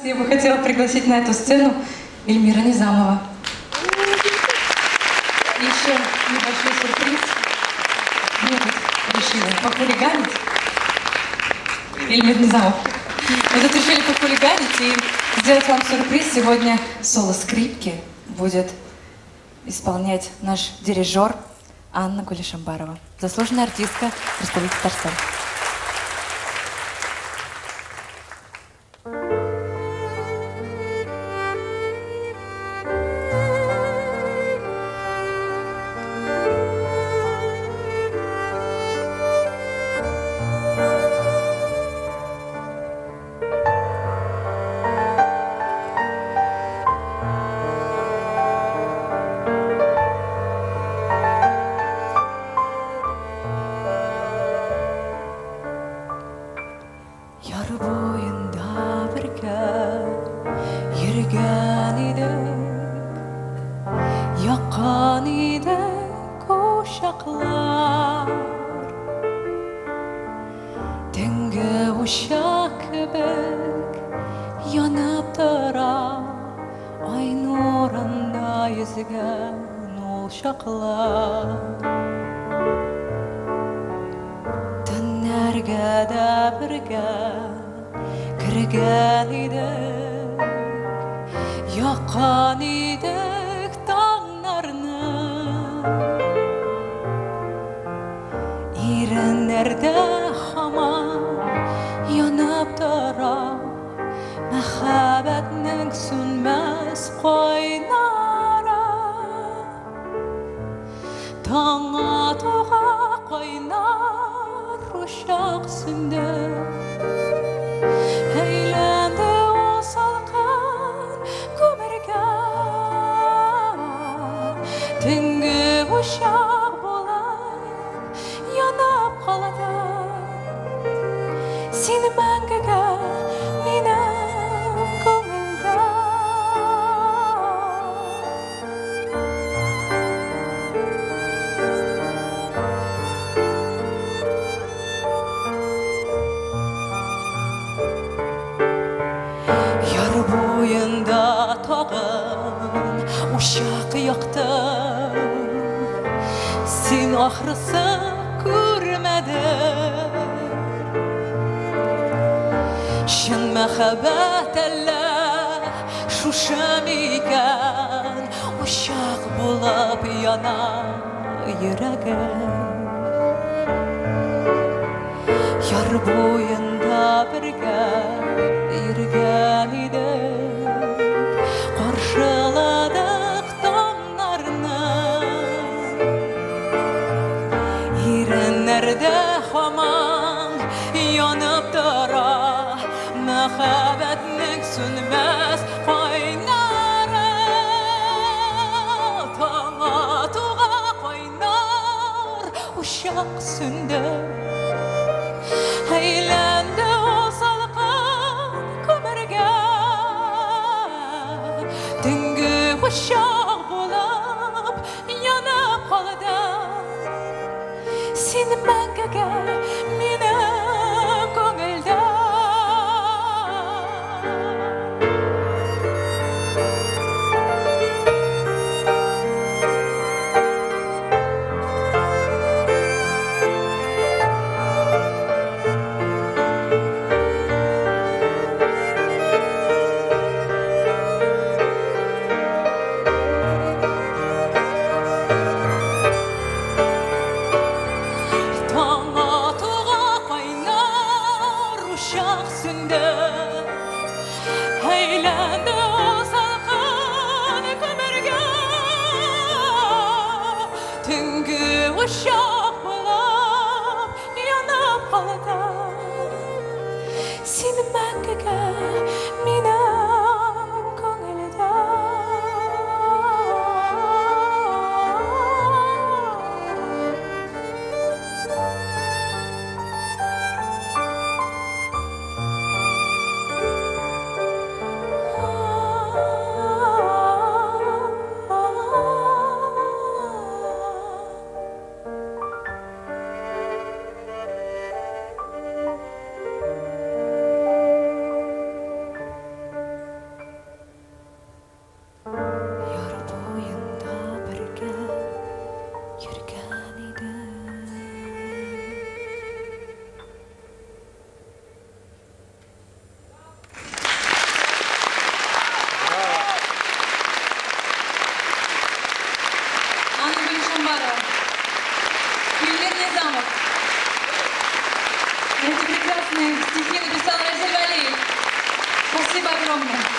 Я бы хотела пригласить на эту сцену Эльмира Низамова. И еще небольшой сюрприз. Мы тут решили похулиганить. Эльмир Низамов. Мы тут решили похулиганить и сделать вам сюрприз. Сегодня соло скрипки будет исполнять наш дирижер Анна Гулишамбарова, заслуженная артистка Республики Татарстан. Яр буенда бергә йөргән идек, Яккан идек учаклар. Төнге учак кебек янып тора Ай нурында йөзгән ул чаклар. Төннәргә дә бергә кергән идек, Яккан идек таңнарны. Иреннәрдә һаман янып тора Мәхәббәтнең сүнмәс кайнары. Таң атуга кайнар учак сүнде. Әйләнде ул салкын күмергә. Төнге учак булып янып калды. Син мәңгегә минем күңелдә. Яр буенда тагын учак яктым. Син ахрысы күрмәдең. Чын мәхәббәт әллә шушы микән? Учак булып яна йөрәгем. Яр буенда бергә йөргән идек, Каршыладык таңнарны. Иреннәрдә һаман янып тора Мәхәббәтнең сүнмәс кайнары. Таң атуга кайнар учак сүнде. Әйләнде ул салкын күмергә. Төнге учак булып янып калды. Син мәңгегә минем күңелдә. Таң Спасибо огромное.